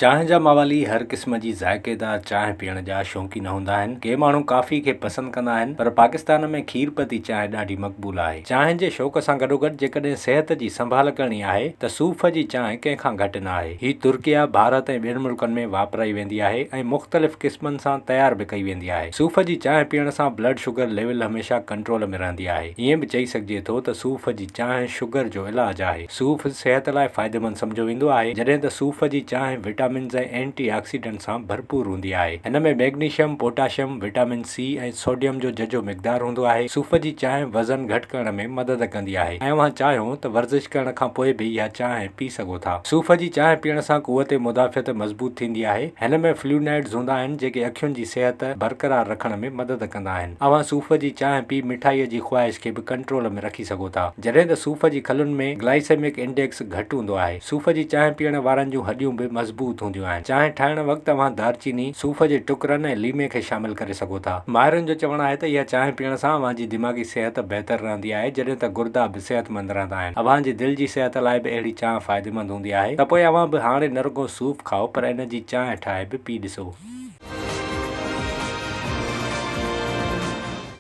چانهه جا موالي هر قسم جي ذائقيدار چانهه پيئڻ جا شوقين هوندا آهن. ڪي ماڻهو ڪافي کي پسند ڪندا آهن پر پاڪستان ۾ کير پتي چانهه ڏاڍي مقبول آهي. چانهه جي شوق سان گڏوگڏ جيڪڏهن صحت جي سنڀال ڪرڻي آهي ته صوف جي چانهه ڪنهن کان گهٽ نه آهي. هي ترڪيه، ڀارت ۽ ٻين ملڪن ۾ واپرائي ويندي آهي ۽ مختلف قسمن سان تيار به ڪئي ويندي آهي. صوف جي چانهه پيئڻ سان بلڊ شگر ليول هميشه ڪنٽرول ۾ رهندي آهي. ائين به چئي سگهجي ٿو ته صوف جي چانهه شگر جو علاج آهي. صوف صحت لاء فائديمند سمجهيو ويندو آهي، جڏهن ته صوف جي چانهه وٽامنز ۽ اينٽي آڪسيڊنٽ سان ڀرپور هوندي آهي. هن ۾ magnesium, potassium, vitamin C ۽ sodium جو ججهو مقدار هوندو آهي. صوف جي چانهه وزن گهٽ ڪرڻ ۾ مدد ڪندي آهي ۽ اوهان چاهيو ته ورزش ڪرڻ کان پوء به اها چانهه پي سگهو ٿا. صوف جي چانهه پيئڻ سان قوت مدافعت مضبوط ٿيندي آهي. هن ۾ فليونائڊز هوندا آهن جيڪي اکين جي صحت برقرار رکڻ ۾ مدد ڪندا آهن. اوهان صوف جي چانهه پي مٺائيء جي خواهش کي به ڪنٽرول ۾ رکي سگهو ٿا. جڏهن ته صوف جي کلن ۾ گلائسيمڪ انڊيڪس گهٽ هوندو آهي. صوف جي چانهه پيئڻ وارن جون هڏيون به مضبوط هونديون آهن. چانهه ٺاهڻ وقت اوهان دارچيني، صوف جي ٽڪرن ۽ ليمي کي شامل ڪري سگهو ٿا. ماهرن جو چوڻ آهي ته اها چانهه پيئڻ سان اوهان جي دماغي صحت بهتر رهندي آهي جڏهن ته گردا به صحتمند رهندا آهن. اوهان جي دل جي صحت لاء به اهڙي چانهه فائديمند هوندي آهي ته پوء اوهان به هاڻي نه رڳو صوف کائو پر ان جي چانهه ٺاهي به پي ڏسو.